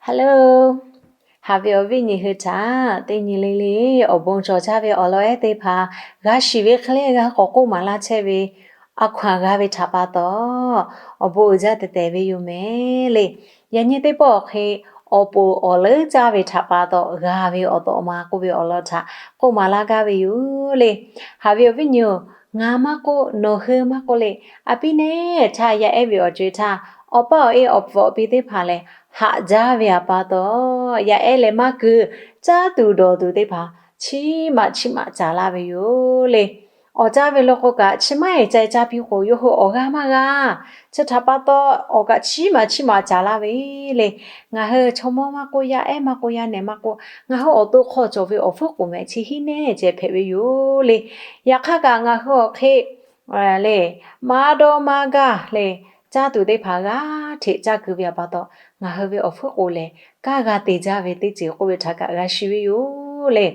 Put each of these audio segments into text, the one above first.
Hello, haꞈ ve awˬ viˉ nyi hui htaꞈ teˇ nyi le le awˬ bon cawˬ jaˇ ve awˬ lawn ehˉ teˇ hpaˍ g'a shiˍ ve hk'e le g'a k'awꞈ k'oˆ maˍ laˇ chehˇ ve, a hkaw-anˬ g'a ve htaꞈ pa taw, awˬ bon uiˍ jaˇ tehˬ tehˬ ve yoˬ mehˍ le. Yaꞈ nyi teˇ pawˆ awˬ hk'e, awˬ poˍ awˬ leuˉ caˇ ve htaꞈ pa taw g'a ve awˬ tawꞈ ma k'oˆ ve awˬ lawn htaꞈ k'oˆ maˍ laˇ gaˇ ve yoˬ le. Haꞈ ve awˬ viˉ nyi-oˬ, ngaˬ maˇ k'oˆ, nawˬ hui maˇ k'oˆ le, a piˇ neˉ htaˇ yaˇ ehˉ ve awˬ co-e htaˇ, awˬ pa awˬ e awˬ pfuhˍ awˬ pi teˇ hpaˍ lehˬ, haꞈ jaˇ ve htaꞈ pa taw, yaˇ ehˉ leh maˇ kuiˬ caˇ tuˬ dawˬ tuˬ teˇ hpaˍ chiˇ maꞈ chiˇ maꞈ caˍ laˇ ve yoˬ le. Awˬ caˇ ve law k'o kaꞈ, chi maˇ heˆ ca caˇ piˇ k'o, yawˇ hui awˬ g'aˇ maˇ g'a. Chi htaꞈ pa taw, awˬ kaꞈ chiˇ maꞈ chiˇ maꞈ caˍ laˇ ve le. Ngaˬ hui chaw mawˇ maˇ k'oˆ, yaˇ ehˉ maˇ k'oˆ, yaˇ nehˬ maˇ k'oˆ, ngaˬ hui awˬ to hk'aw cawˬ ve awˬ hpfuhˇ k'oˍ mehˍ chi hiˉ neˉ ceh hpehꞈ ve yoˬ le. Yaꞈ hk'aˇ kaꞈ ngaˬ hui awˬ hk'e le, maˇ dawˇ maˇ gaˇ le, caˇ tuˬ teˇ hpaˍ g'aˇ hteꞈ caˇ keu ve htaꞈ pa taw, ngaˬ hui ve awˬ hpfuhˇ k'oˍ lehˬ, kanˉ g'a te jaˇ ve teˇ ceuˬ k'oˆ ve htaꞈ kaꞈ g'a shiˍ ve yoˬ le.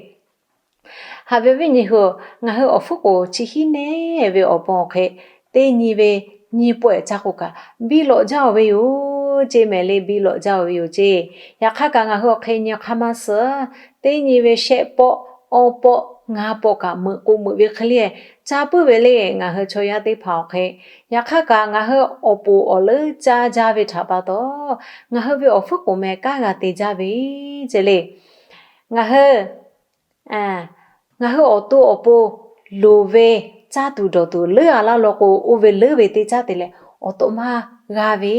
Haꞈ ve awˬ viˉ nyi hui-oˬ, ngaˬ hui awˬ hpfuhˇ k'oˍ chi hiˉ neˉ ve awˬ pon awˬ hk'e, teˇ nyi ve nyiˇ pawˆ-eˬ caˇ k'o kaꞈ, biˇ lawꞈ jaˇ-oˬ ve yoˬ ceˇ mehˍ le, biˇ lawꞈ jaˇ-oˬ ve yoˬ ceˇ. Yaꞈ hk'aˇ kaꞈ ngaˬ hui awˬ hk'e nyi hk'aˇ maˇ suhˍ, teˇ nyi ve shehˆ pawˆ, awˇ pawˆ, ngaˇ pawˆ kaꞈ meuꞈ k'o meuꞈ ve hk'e le, caˇ puiˉ ve le ngaˬ hui chaw yaˇ teˇ hpaˍ awˬ hk'e. Yaꞈ hk'aˇ kaꞈ ngaˬ hui awˬ poˍ awˬ leuˉ caˇ jaˇ ve htaꞈ pa taw, ngaˬ hui ve awˬ hpfuhˇ k'oˍ mehˍ kanˉ g'a te jaˇ ve ceˇ le. Ngaˬ hui ngaˬ hui awˬ to awˬ pon loˍ ve caˇ tuˬ dawˬ tuˬ leuˉ-a laˇ law k'o, oˇ ve leuˉ ve teˇ caˉ te leh awˬ tawꞈ maˇ g'a ve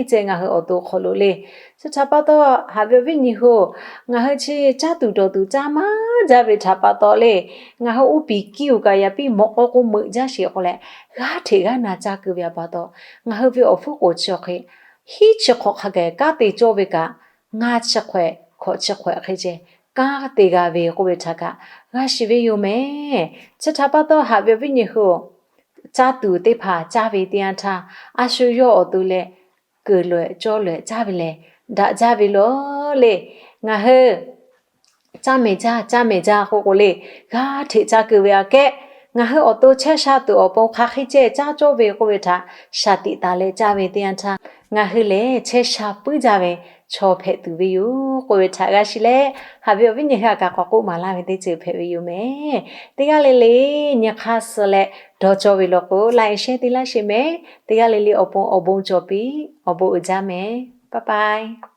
ceˇ ngaˬ hui awˬ to hk'aw lo le. Chi htaꞈ pa taw, haꞈ ve awˬ viˉ nyi hui-oˬ, ngaˬ hui chi caˇ tuˬ dawˬ tuˬ caˇ maˇ jaˇ ve htaꞈ pa taw le, ngaˬ hui oˇ piˍ kiˇ-oˬ kaꞈ yaꞈ piˇ mawꞈ k'aw k'o meuꞈ jaˇ sheˍ k'o leh, g'aˇ hteꞈ g'aˇ na caˇ keu ve htaꞈ pa taw, ngaˬ hui ve awˬ hpfuhˇ k'oˍ chi awˬ hk'e hiˉ chi hk'awꞈ hk'a gaˬ kanˉ te cawˇ ve kaꞈ, ngaˇ chi hk'awꞈ hkawꞈ chi hk'awꞈ hk'e ceh kanˉ te g'a ve k'oˆ ve htaꞈ kaꞈ g'a shiˍ ve yoˬ mehˍ. Chi htaꞈ pa taw, haꞈ ve awˬ viˉ nyi hui-oˬ, caˇ tuˬ teˇ hpaˍ caˇ ve teˇ yanˇ htaˇ, a shu yawˇ awˬ to leh keunˍ lawehꞈ cawˇ lawehꞈ caˇ ve lehˬ, daꞈ jaˇ ve lawˬ le. Ngaˬ hui caˇ mehˍ jaˇ, caˇ mehˍ jaˇ k'oˆ k'o le, g'aˇ hteꞈ caˇ keu ve aꞈ kehˉ, ngaˬ hui awˬ to chehˇ sha tuˬ awˬ pon hk'aˬ hk'e ceh caˇ cawˇ ve k'oˆ ve htaꞈ shaˍ tiꞈ taˍ leh caˇ ve teˇ yanˇ htaˇ, ngaˬ hui lehˬ chehˇ sha puiˉ jaˇ ve chaw hpehꞈ tuˬ ve yoˬ k'oˆ ve htaꞈ g'a shiˍ leh, haꞈ ve awˬ viˉ nyi hui htaꞈ kaꞈ k'awꞈ k'oˆ maˍ laˇ ve teˇ ceuˬ hpehꞈ ve yoˬ mehˍ. Teˇ g'aˇ le le nyi hk'aˇ suh leh dawˇ cawˇ ve law k'o, like share te laˇ sheˍ mehˍ. Teˇ g'aˇ le le awˬ pon awˬ bon cawˬ piˇ, awˬ bon uiˍ jaˇ mehˍ. Bye bye.